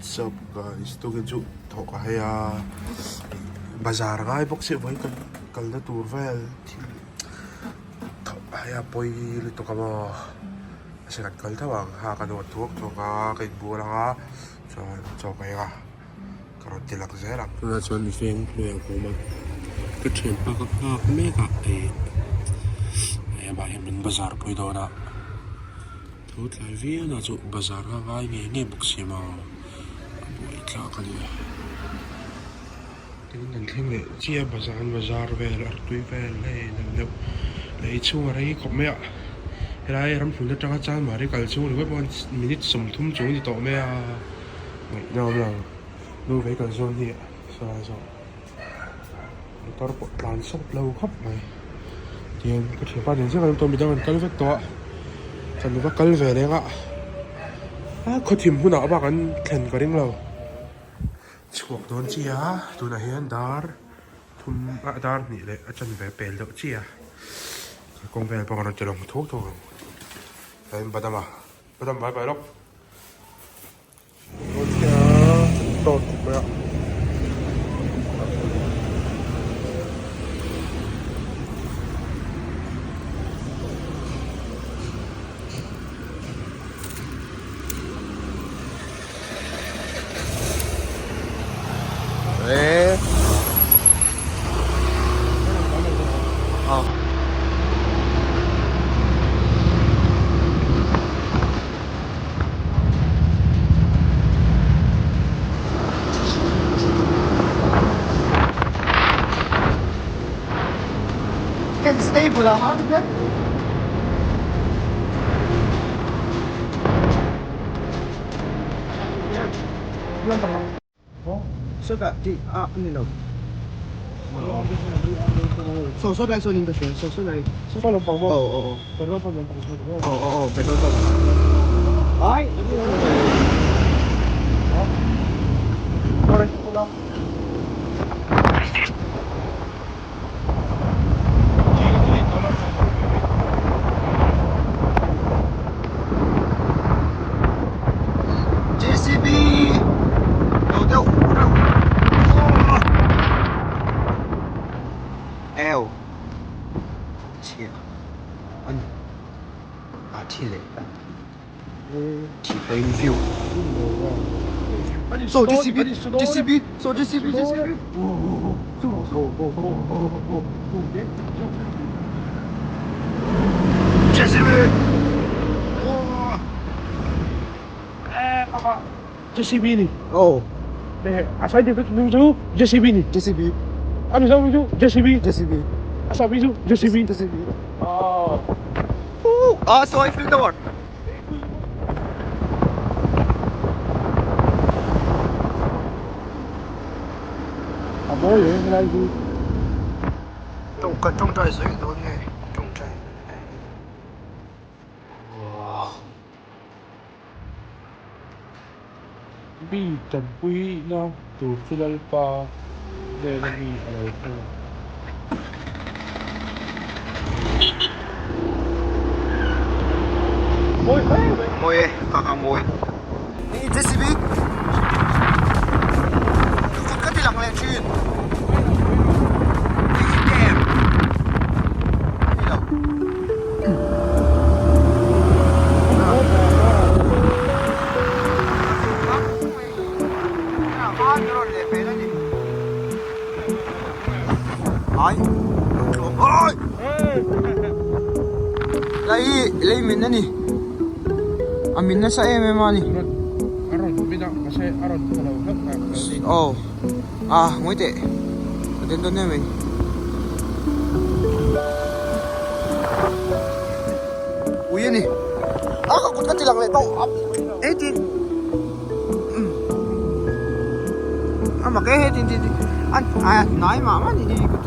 What's up guys tukin chu thawk a hei a bazar ngai bawk si vawi kan kalna tur vel thil thawk a hei a pawi lutuk a maw mahse kan kal tho ang ha ka nawt thuak thuak a ka inbual ang a chuan chaw ka ei ang a ka rawn ti lang zel ang. Tunah chuan veng hnuai ang awm a ka thianpa ka nghak mek a ih hei amah hian min bazar pui dawn a. Thu tlai viau na chu bazar a ngai ngei ngei bawk si maw a buai thlak a ni tin kan thleng leh chiah bazar an bazar vel artui vel hei deuh deuh lei chhung a rei khawp mai a helai ramhlun atanga chanmari kal chhung ringawt pawh minute 30 chung a ni tawh mai a ngaihna awm lo nu vehicle zawn hi saw zawh. Motor pawh tlan sawt lo khawp mai tihian ka thianpa nen chiah kan awm tawh midang an kal vek tawh a kan va kal ve leng a a khawthim hunah bak an thlen ka ring lo chhuak dawn chiah a tunah hian dar thum ah dar hnih leh a chanve pel deuh chiah a kawng vel pawh kan rawn ti lang thuak thuak ang chuan badam a badam vai vai lawk. Can stable a hundred. Sawtah tih a ni lo. Saw saw lai sawn in ka hria saw saw lai. Saw saw lampang maw? Aw aw aw. Petrol pump lampang saw maw? Aw aw aw petrol pump. Ai. Sorry. JCB lo deuh reuh eo chhia ani a thi leh ta thi pawhin view so JCB JCB so JCB JCB JCB JCB ni. Oh. A sai ding chu JCB ni. JCB. A mi chu JCB. JCB. A sa mi chu JCB. JCB. Oh. Ah, so I feel the water. A mawi e helai hi. Tawngka tawngtai sawi dawn nge tawngtai. Mi tanpuina tur chu Lalpa hnena mi a lo kal ang. Mawi hle mai. Mawi e, ka ka mawi. Ni JCB. Ka ka ti lang leh thin. Ani lo. Lei lei min a ni a min nasa em em a ni a rawn min a mahse a rawn tha lo hlauh a aw a ngawi teh a den dawn em mai. Ui a ni a ka kut ka ti lang leh tawh e tin a mak e he tin tin an a hnai mah mah a ni hi ka ti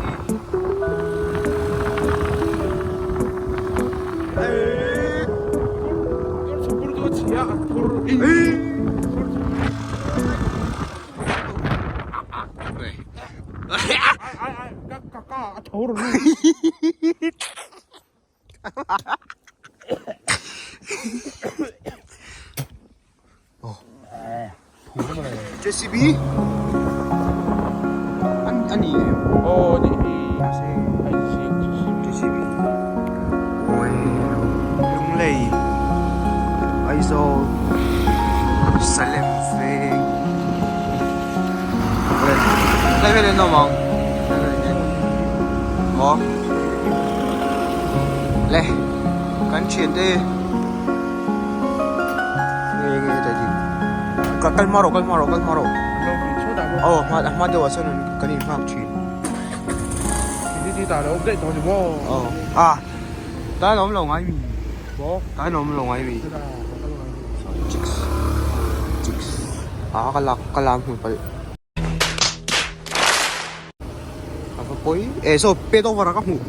JCB an a ni em? Aw a nih hi a inziak JCB. JCB Lunglei Aizawl Salem veng Lai vel an awm ang maw le kan thiante nge nge hetah hi kal kal hma rawh kal hma rawh kal hma rawh aw a hma a hma deuhah sawn kan inhngak thin aw a tan awm lo ngai mi tan awm lo ngai mi chicks chicks a ka lak ka lam hmu palh. A va pawi eh saw pet over a ka hmuh.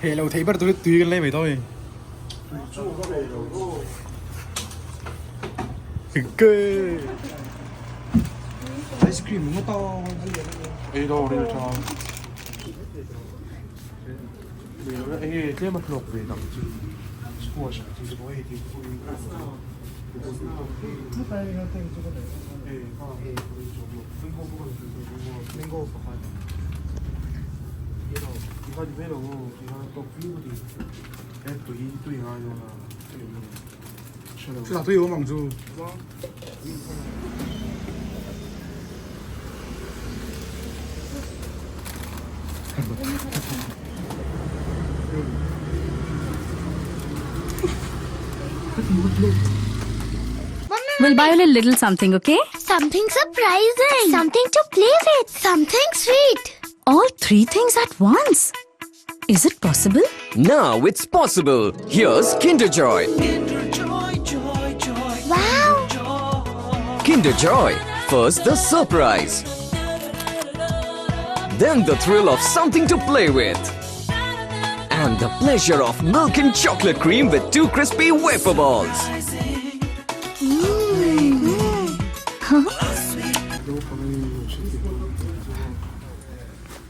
Heh lo theih ber tur hi tui kan lei mai dawn a ni. Ice cream ngawt a. Ei dawn ril tha. Enge tlem a hlawk ve dang chu squash ang chi chu pawh hei ti Chutah tui awm ang chu. We'll buy you a little something, okay? Something surprising. Something to play with. Something sweet. All three things at once. Is it possible? Now it's possible. Here's Kinder Joy. Wow. Kinder Joy. First the surprise. Then the thrill of something to play with. And the pleasure of milk and chocolate cream with two crispy wafer balls.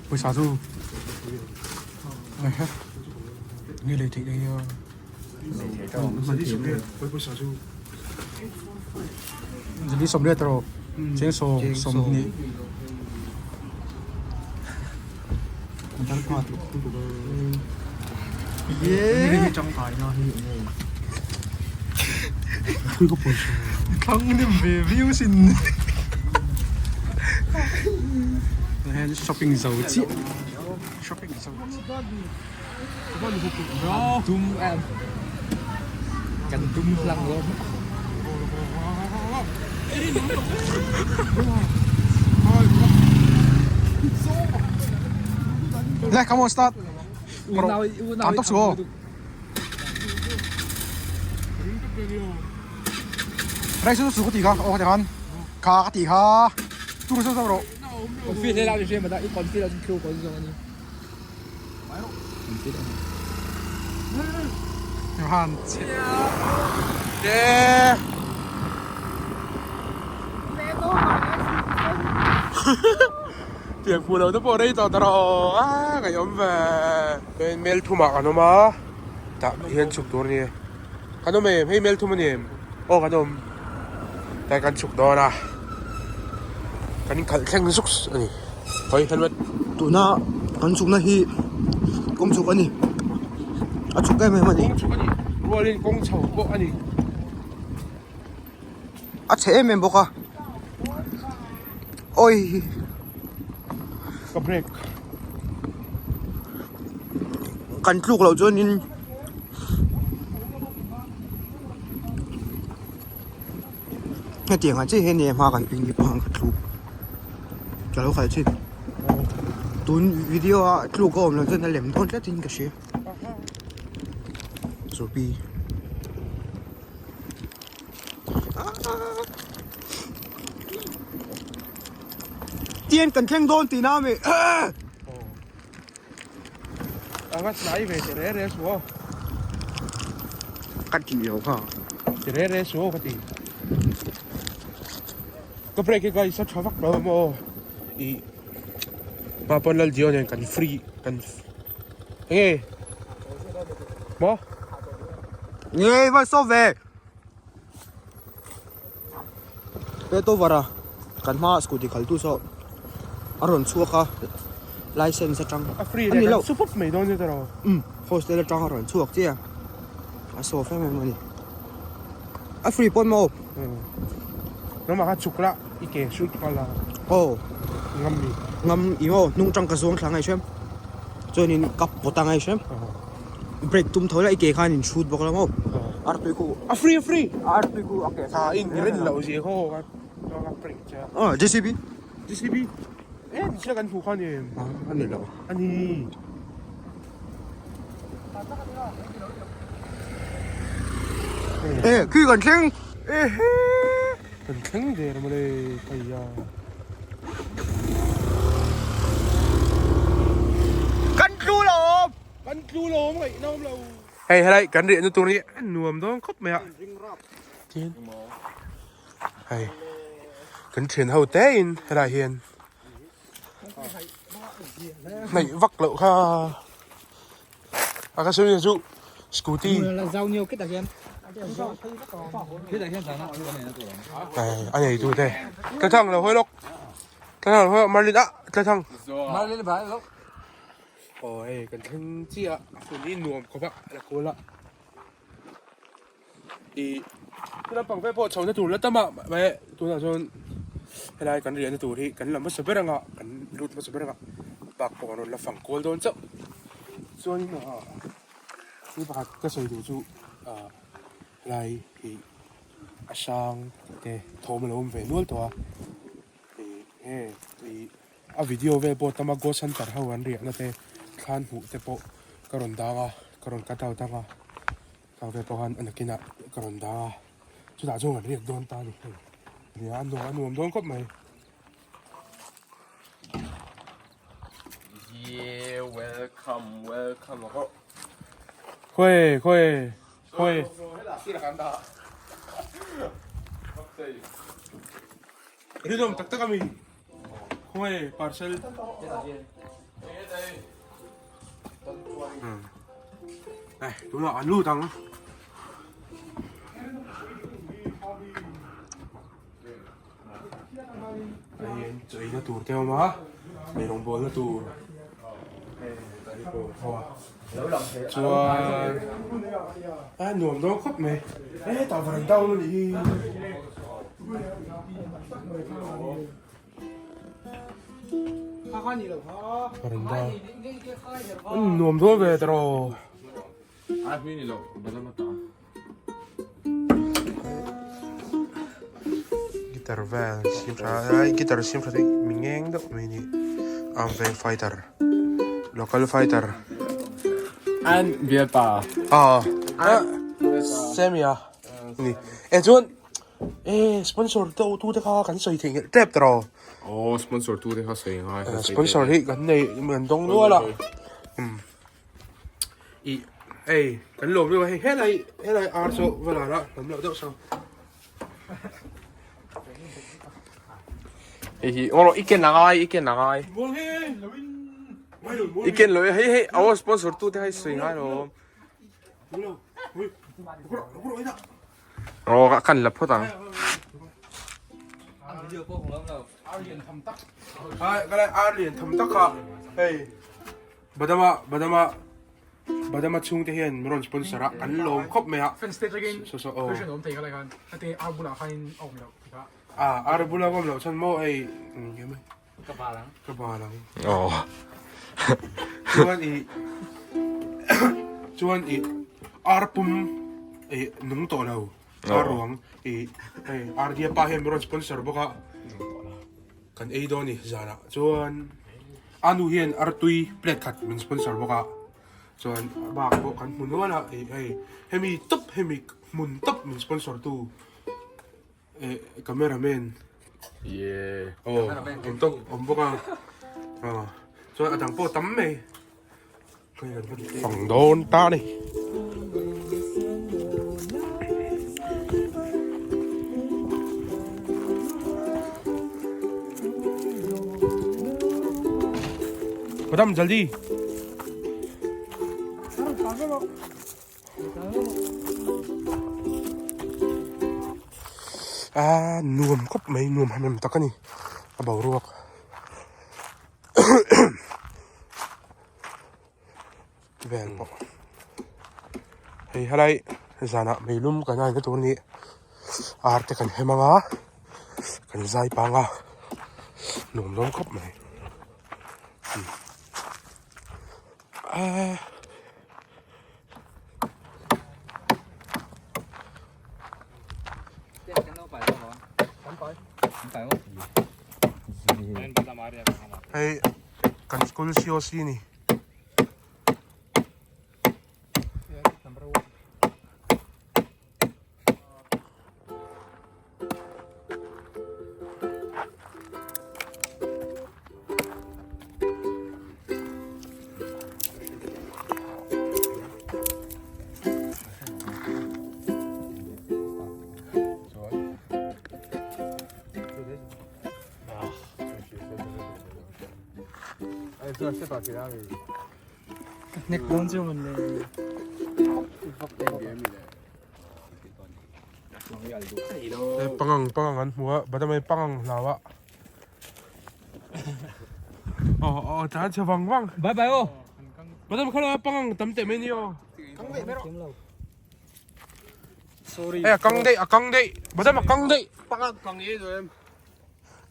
Pawisa chu nge lei theih daih a zali sawmriat erawh cheng sawm sawmhnih thlang hnim ve viau sin hian shopping zo chiah shopping zo tum em kan tum hlang lawm Le come on start Tán tốc xuống Đây xuống xuống cái gì kha ô cái han kha cái gì kha tu xuống sao rồi Config lên lao thì mà đã ít config là kêu có gì rồi anh. Han Yeah. Tiang phu lo te pawh rei tawh ta rawh a ngaih awm ve. Hei mel thum ah kan awm a tah hian chhuk tur a ni kan awm em hei mel thum a ni em aw kan awm tlai kan chhuk dawn a kan inkhalh thleng zuk a ni hawi helmet. Tuna kan chhukna hi kawng chhuk a ni a chhuk em em a ni. Kawng chhuk a ni rualin kawng chho pawh a ni. A chhe em em bawk a awi ka break kan tluk loh chuanin hetiang ang chiah hian hma kan pin pawh ang ka tluk ka lo kal thin tun video a tluk a awm loh chuan a lem dawn tlat in ka hria. Zupi. Tian kan thleng dawn tih na ami. Anga tlai ve ti re re suo. Ka ti lo kha. Ti re re suo ka ti. Ka break hi guys a tha vak lo maw. I Papan lal dio nen kan free kan enge maw. Nge va so ve. Peto vara kan hma scooty khal tu saw a rawn chhuak a license atang a free le kan sup up mai dawn che tawh um hostel atang a rawn chhuak chiah a saw fem em ani a free pawn maw nangmah kha chuk la i ke shoot nghal la aw ngam mi ngam i maw hnung tang ka zuang thla ngai hrem chuanin ka pawt a ngai hrem Break tum tho la i ke khan in shoot bawk la maw artui khu a free a free artui khu a ke ha in rin loh zia khaw ka chuan a break che a JCB JCB e ni sia kan hmuh kha ni em a ni lo a ni e khi kan thleng e he kan thleng der mawle khaia kan tlu lo Kan tlu lo awm ngaih na awm lo. Hei helai kan riahna tur hi a nuam dawn khawp mai a. Tin hei kan thian ho te in helai hian hnaih vak loh kha a ka sawi chu scooty hei a nei tu te tlathang lo hawi lawk tlathang lo hawi marlin ah tlathang. Aw hei kan thleng chiah a hun hi nuam khawp a la kual a ih chu lampang vel pawh chho na tur la tam a mahse tunah chuan helai kan riahna tur hi kan la hmasa ber anga kan lut hmasa ber anga bak pawh an rawn la fang kual dawn chauh chuanin ah thil pakhat ka sawi duh chu ah helai hi a hrang te thawm a lo awm ve nual tawh a ih he ih. A video vel pawh tama Ghost Hunter ho an riahna te thlan hmuh te pawh ka rawn dang a, ka rawn cut out ang a, khang vel pawh khan a nakinah ka rawn dang a, chutah chuan kan riak dawn ta a ni hei, nia a nuam a nuam dawn khawp mai. Yeah welcome welcome ho. Khawi khawi khawi. Rinawm tak tak a mi. Khawngaih parcel. Ai, tunah an lut ang. Hei chaina tur te awm a, ei rawngbawlna tur. Hei chuan a nuam dawn khawp mai hetah varanda awm a nih hi. Varanda nuam dawn ve tawh. Guitar vel siam tha ai guitar siam tha hi mi ngeng deuh mai a ni arm veng fighter local fighter an bialpa ah Sammy a ni e chuan e sponsor te tu te kha kan sawi theih nghelh tep tawh aw sponsor tu te kha sawi ngai sponsor hi kan nei kan dawng nual a um Ih hei kan lawm deuh a hei helai helai ar chu va la la hnam loh deuh sang. Hei hi aw i ken angai i ken angai. I ken lo hei hei aw sponsor tu te hai sawi ngai lo. Aw ka kan la phawt ang. Ai ka lai ar lian tham tak kha hei. Badama Badama Badama chhungte hian min rawn sponsor a an lawm khawp mai a Fans te tangin so so aw version awm thei kha lai khan hate ar bulah khanin a awm loh ti kha ah ar bula awm loh chuan maw hei eng mai ka bal ang ka bal ang aw chuan i chuan i ar pum i nung tawh lo ar ruang i hei ar dia pa hian min rawn sponsor bawk a Kan ei dawn ni zanah chuan a nu hian artui plate khat min sponsor bawk a. Chuan a bak pawh kan hmu nual a ih hei hemi tawp hemi hmun tawp min sponsor tu eh camera man aw awm tawk awm bawk a aw chuan a dang pawh tam mai fang dawn ta a ni. Madam jaldi. A nuam khawp mai nuam han em tak a ni a boruak vel pawh hei helai zanah meilum kan aina tur a ni ar te kan hem ang a kan zai pang a nuam dawn khawp mai. Ah. Hei kan school COC ni. Hnek dawn chu man le. Pangang pangang an hmu a badam hei pangang hlau a aw aw tlan chhe vang vang Bye bye aw badam kha lo pangang tam teh mai ni aw Sorry hei a kang daih a kang daih badam a kang daih Pangang kang e zo em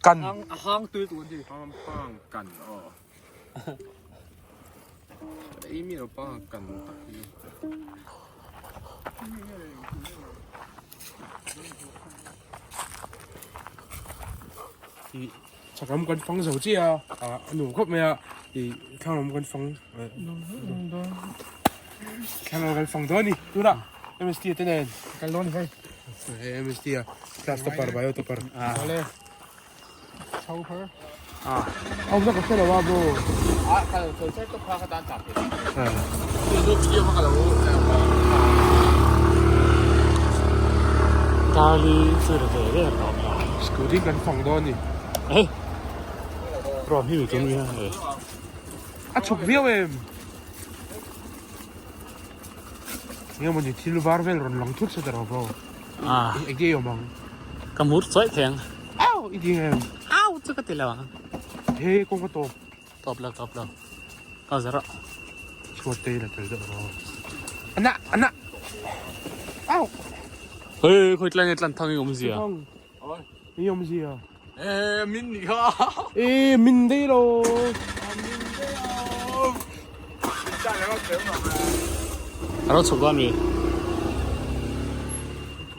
kan a hang tui tu an ti Pangang kan aw Ei mi lo pangang kan tak hi. Ih chakam kan fang zo chiah a ah a nuam khawp mai a ih thlang lam kan fang thlang lam kan fang dawn a ni tunah MST te nen kal dawn a ni hei hei MST a class topper bio topper awle chho phar ah awm na ka hre lo a bro ah kal chho char tawp kha ka tan tak thei Dali chu ri ve ve tawh mai a. Scooty kan fang dawn ni. Eh. Rawm hi tum hi a. A chhuk viau em. Nge mawni thil var vel rawn lang thut se ta rawh bro. Ah. Eng nge awm ang? Ka mur chawi thei ang. Au i ti em? Au chu ka ti lo ang. He kawng ka tawp. Tawp lo tawp lo. Ka zar a. Chhuat te la tel deuh rawh. Ana ana. Au. Hei khawi tlai nge tlan thang i awm zia. I awm zia. Eh min ni kha. Eh min dei lo. Min dei lo. A ro chhuk dawn mi.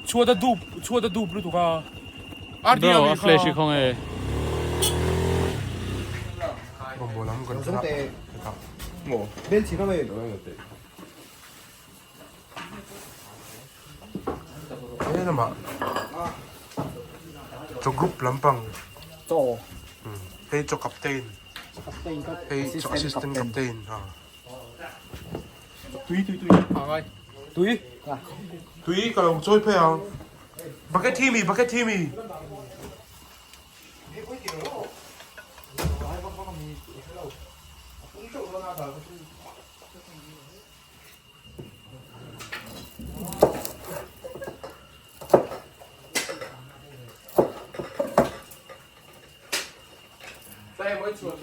Chhuat a dup chhuat a dup lutuk a. Bro a flash hi khaw nge. Bawmbawl lam kan kal a. He lamah chaw group lampang chaw hei chaw captain hei chaw assistant captain ha tui tui tui angai tui tui ka lo chawi phei ang bucket hi mi bucket hi mi.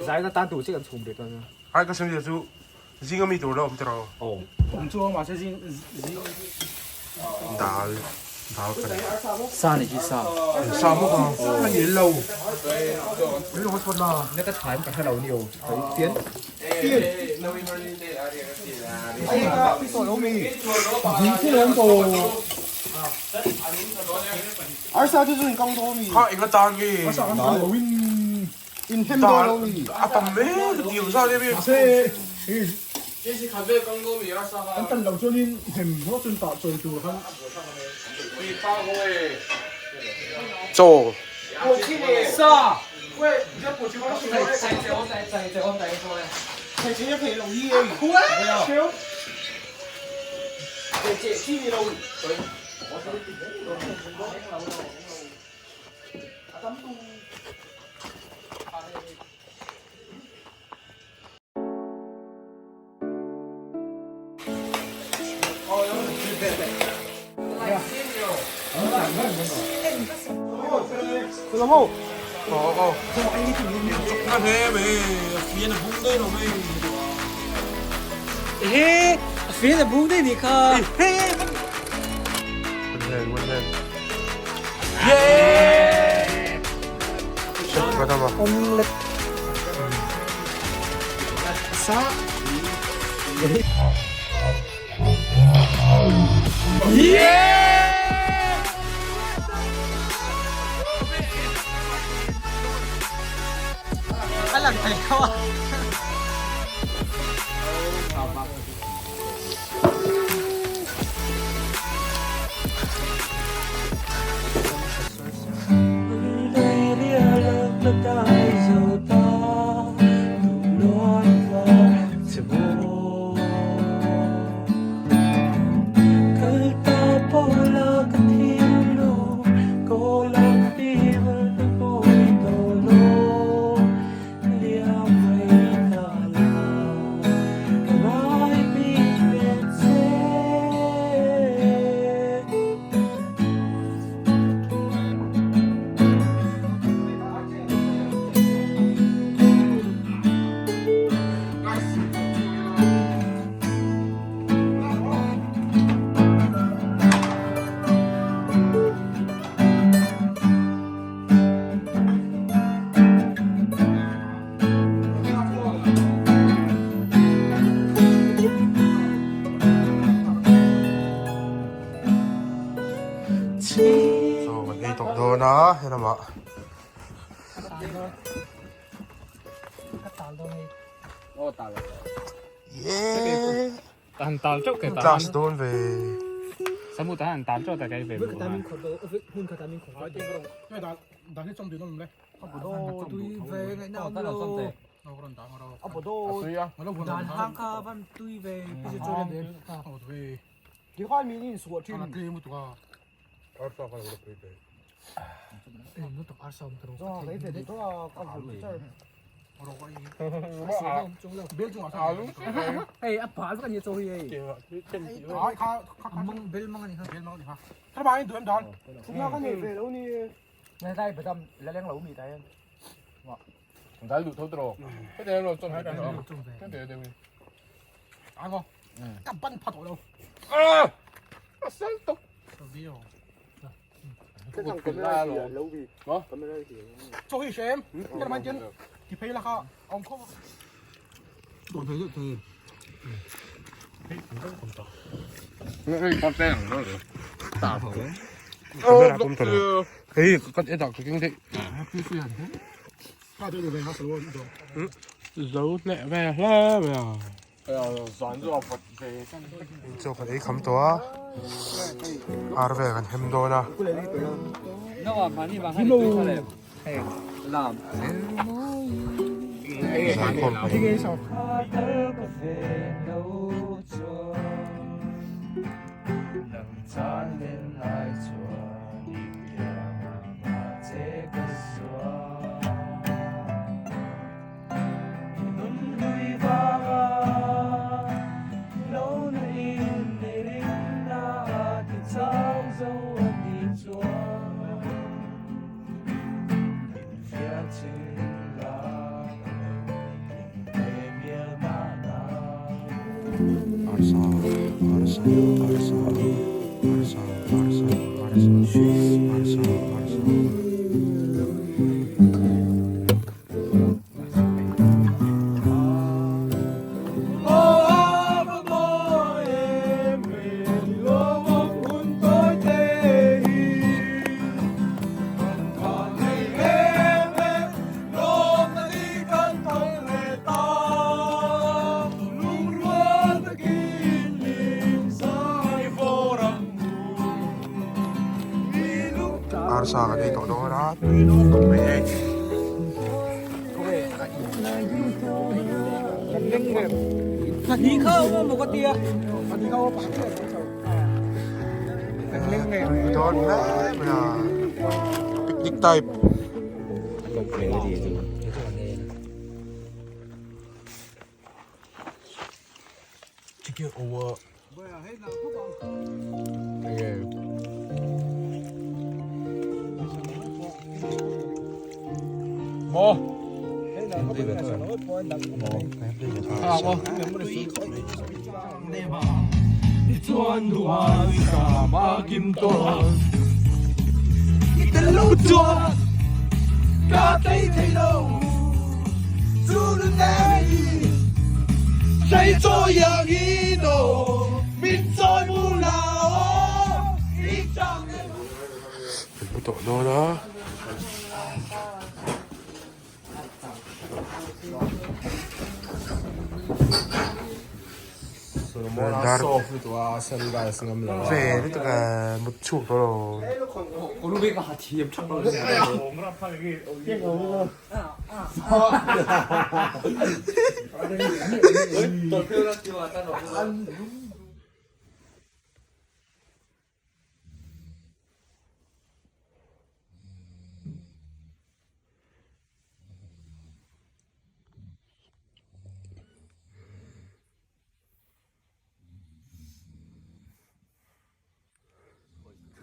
Zai na tan tur chiah kan chhum ve dawn a. Ai ka sawi chu zing ami tur la awm tiraw. Aw. Awm chu awm mahse zing zing dal dal kan sa ni hi sa. Sa maw ka a ni lo. Na ka thaim ka hre lo ni aw. Pian. Kha eng atan nge? Dal a tam mek ti awm sa nia mi. An tan lo chuanin hnem hlawh chuan tah chawi tur khan. Chaw. Chaw kan ei tawh dawn a helamah Yeee class dawn ve Zo hneh ve hle mai a. Chaw kan ei kham tawh a, ar vel kan hem dawn a. Zaikhawm pahnih. Arsa arsa arsa arsa arsa arsa arsa arsa. Arsa kan ei tawh dawn a tui dawn khawp mai hei. Tui dawn hle mai a picnic type. Chicken over. Mo. Kan hmu tawh dawn a. Dar ve lutuk a mut chhuak tawh lo.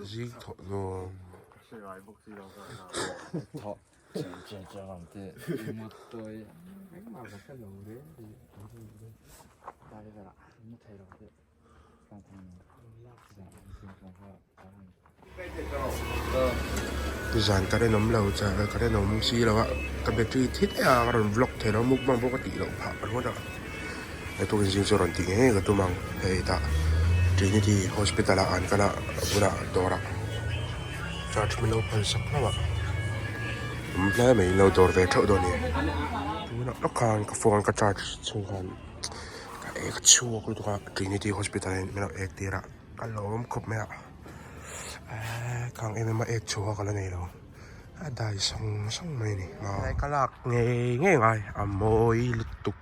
Zing thawh nuam. Zan ka rinawm lo chah ka rinawm si lo a ka battery thi daih a ka rawn vlog thei lo mukbang pawh ka tih loh phah ringawt a he tukin zing chu rawn ti ngei ngei ka tum ang hei tah Trinity hospital ah an kal a a bulah dawr ah charge min lo phal sak hlauh a awm hle mai in lo dawr ve theuh dawn a ni tunah lawk khan ka phone ka charge chhung khan. Ka ek chhuak lutuk a Trinity Hospital in min lo ek tir a ka lawm khawp mai a eee khang em em a ek chhuah ka la nei lo a dai sawng sawng mai a ni tlai ka lak ngei ngei ngai a mawi lutuk.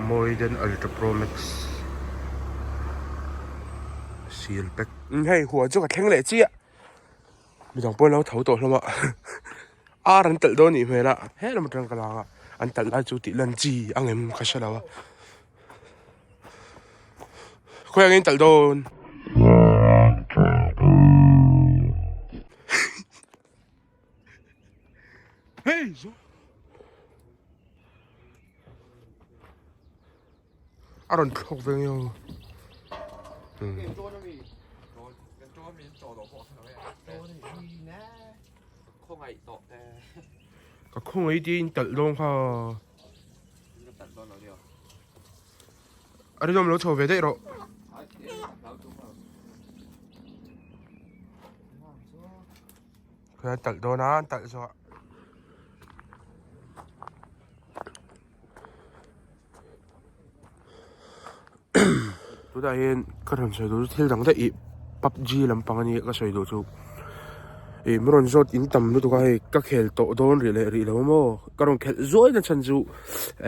Mawi den Ultra Pro Max seal pack hei huan chu ka thleng leh chiah. Midang pawh an lo tho tawh hlawm a ar an talh dawn anih hmel a he lam atang ka lang a an talh lai chu tih lan chi ang em ka hre lo a khawi angin talh dawn. Hey A rawn thlawk ve nge aw. Ka khawngaih te in talh dawn kha. A rinawm lo chho ve daih rawh. Khawiah an talh dawn a an talh zawh ah. Tunah hian ka rawn sawi duh chu thil dang daih ih pubg lampang a nia ka sawi duh chu ih min rawn zawt in tam lutuk a hei ka khel tawh dawn rih leh rih lo maw ka rawn khelh zuai na chhan chu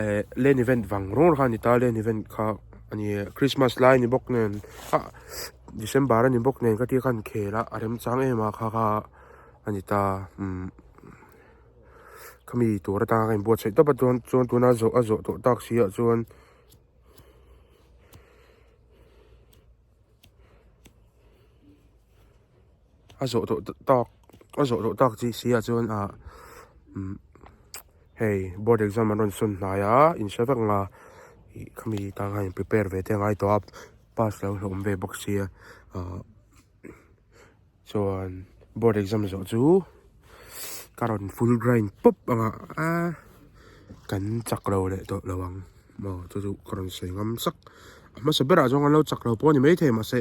eh lane event vang rawng kha a ni ta lane event kha a ni christmas lai a ni bawk nen ah december a ni bawk nen ka tia khan khel a a remchang em a kha kha a ni ta umm. Khami tur atanga ka inbuatsaih tawp a chuan chuan tuna zawh a zawh tawh tak si ah chuan a zawh tawh tak a zawh tawh tak chi si ah chuan ah umm hei board exam an rawn sawn hnai a inhre vek ang a ih khami tan khan in prepare ve te a ngai tawh a pass lo hlauhawm ve bawk sia ah. Chuan board exam zawh chu ka rawn full grind pawp ang a ah kan chak lo leh tawh lo ang maw chu chu ka rawn sawi ngam sak a hmasa berah chuan kan lo chak lo pawh a ni maithei mahse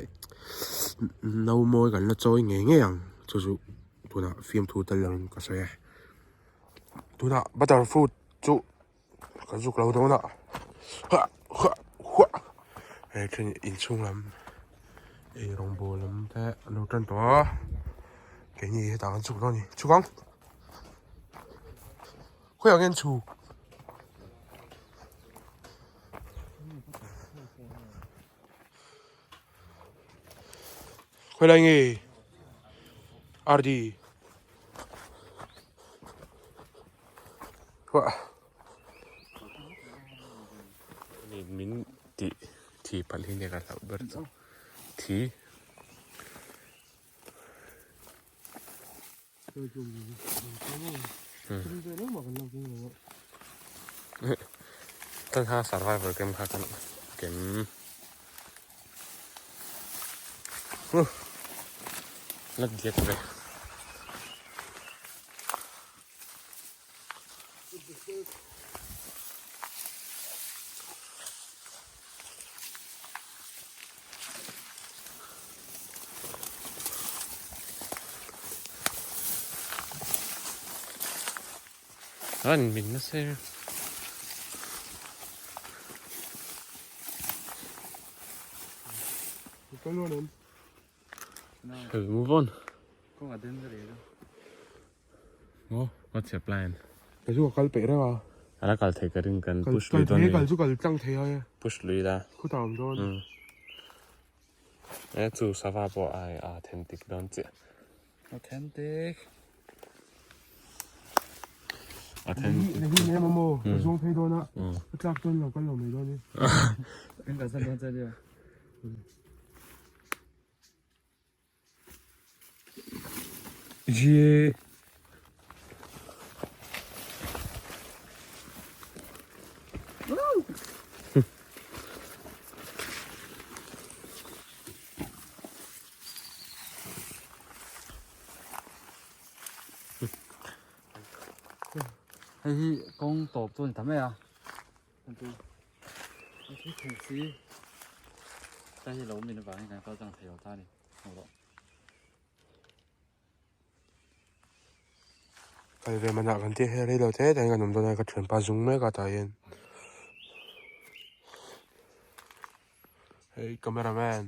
no mawi kan la chawi ngei ngei ang chu chu tunah fiamthu tel lovin ka sawi e tunah butter fruit chu ka zuk lo dawn a. Huah huah hei then inchhung lam ei rawngbawl lam te an lo tan tawh a keini hetah kan chhuk dawn a ni chhuk ang khawiah nge an chhuk. Khawilai nge RD huah. Min tih thi palh hi nia ka hlauh ber chu thi. Tan kha survivor game kha kan kem la diak ve. An min nasa e. Shall we move on? Maw? What's your plan? Kei chu ka kal peih reng a. A la kal thei ka ring kan push lui dawn ni. Kal chu kal tlang thei a e. Push lui la. Khutah awm dawn. E chu sava pawh a authentic dawn chiah. Authentic. Authentic. Nahi nahi em maw ka zawng phei dawn a. Ka tlak dawn lo kal lo mai dawn e. Kan kalsan dawn che nia. Jee. Hei hi kawng tawp chu a ni ta mai a. Kal ve manah kan tih hei rei lo te te hian kan awm dawn a ka thianpa zung mek a tah hian hei camera man.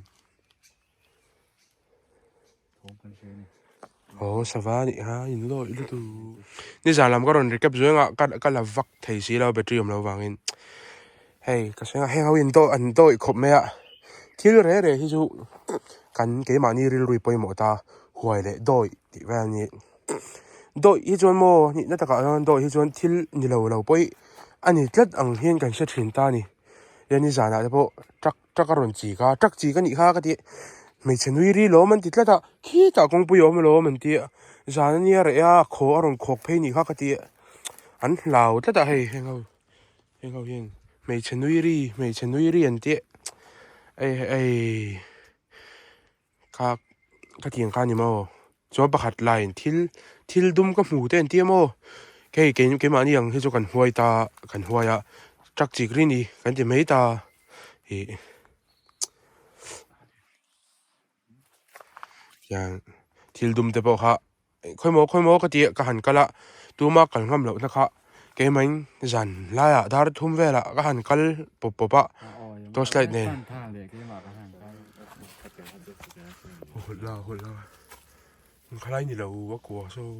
Aw sava a nih kha in lawih lutuk nizan lam ka rawn recap zawng a ka ka la vak thei si lo battery awm loh vangin hei ka sawi ang heng ho in dawih an dawih khawp mai a thil reh reh hi chu kan keimahni rilru pawimawh ta huai leh dawih tih vel a ni dawih hi chuan maw nihna takah chuan dawih hi chuan thil ni lo lo pawh hi a ni tlat ang hian kan hre thin ta a ni hian nizanah te pawh truck Truck a rawn chik a, truck chik a nih kha ka ti. Hmeichhe nui ri lawm an ti tlat a, khitah kawngpui a awm alawm an ti a, zan a nia reh a, khaw a rawn khawk phei nih kha ka ti a, an hlau tlat a hei heng ho, heng ho hian hmeichhe nui ri, hmeichhe nui ri an ti a, ei ei kha ka tih ang kha a ni maw, chuan pakhat laiin thil thil dum ka hmu te an ti a maw, hei kei keimahni ang hi chu kan huai ta kan huai a truck chik ri ni kan ti mai ta ih hian thil dum te pawh kha khawimaw khawimaw ka ti a ka han kal a tuma kal ngam loh na kha keimahin zan laiah dar thum velah ka han kal pawp pawp a torch light nen hawlh la hawlh la khalai ni lo a kua saw.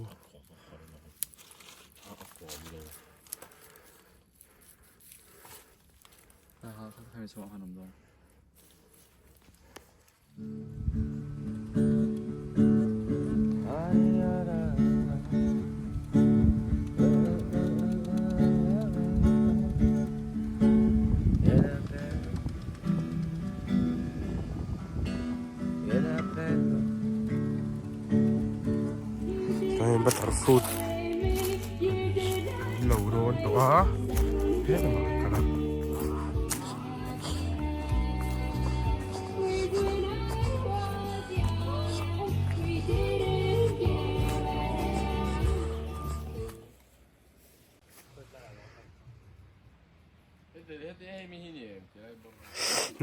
Butter fruit an lo dawn tawh a helamah an kal a.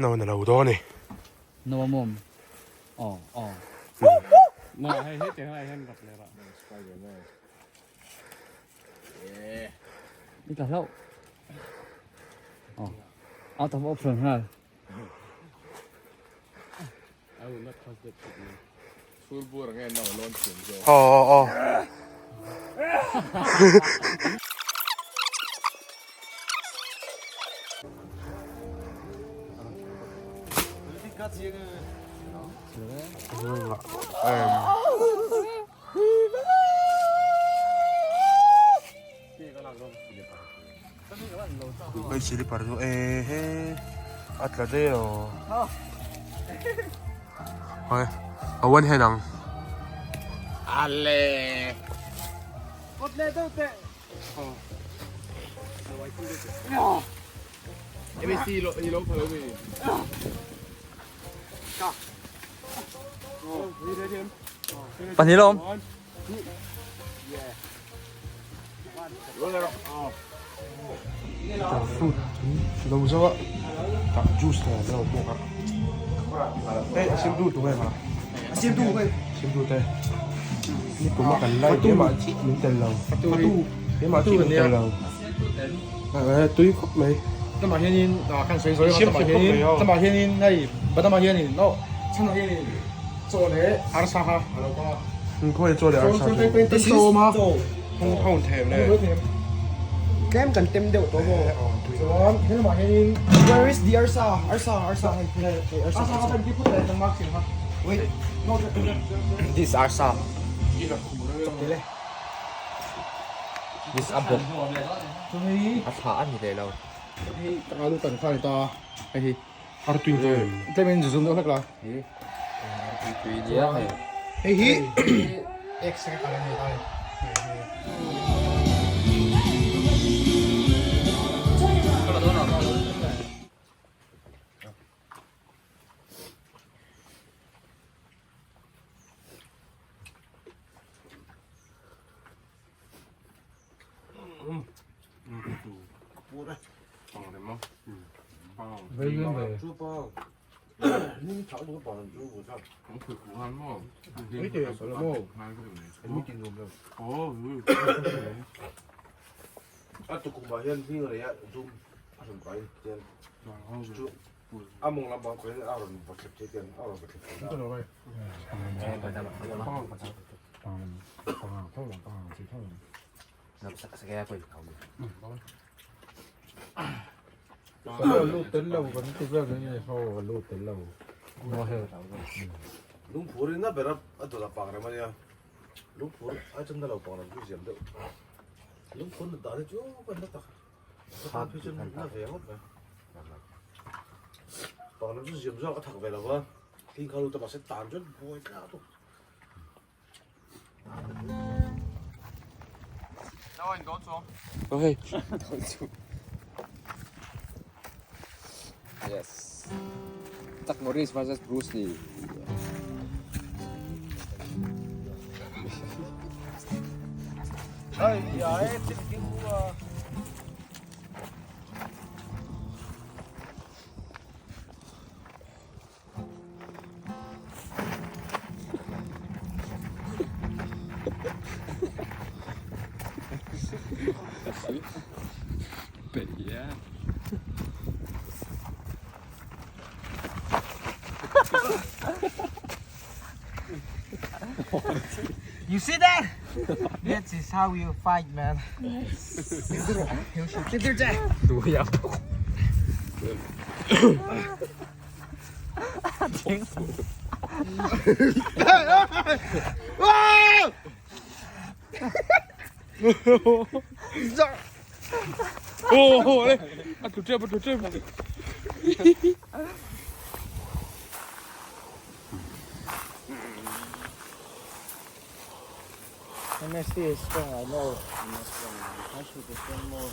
No na lo dawn ni. No mom. Oh oh. Ni ta hlauh. Oh. Out of option nghal. Aw aw aw. Hei silipar chu e he a tla daih aw hei a one hand ang ale Pahnih lawm. Fruit lo zo a tah juice nen an lo bawk a hei a siamtu tu nge ma a siamtu hei siamtu te ni kum a kan lai keimah chiah min tel lo keimah chiah min tel lo tui khawp mai Lamah hianin kan sawi zawi a lamah hianin lamah hianin hei badamah hianin aw chhanah hianin chaw leh arsa kha a lo kawng a. Khawi chaw leh arsa chu. This is chaw. Hung hung them le. Tlem kan tem deuh tawh maw. Chuan he lamah hianin Where is the arsa? Arsa arsa hei hei arsa. Arsa kha kan ti phut leh kan mark chin kha. Wait. This arsa. This a bawk. A tha a ni leh lo. Hei tak alu tan kha a ni ta a hei hi. Artui te. Tlemin zu zum deuh hlek la. Artui tui nia hei. Hei hi egg se ka kal a ni ta hei. Okay. Yes. Chuck Norris versus Bruce Lee. You see that? That is how you fight, man. Oh, le. A tlu tep, a tlu tep. MSC is strong, I know. I should train more.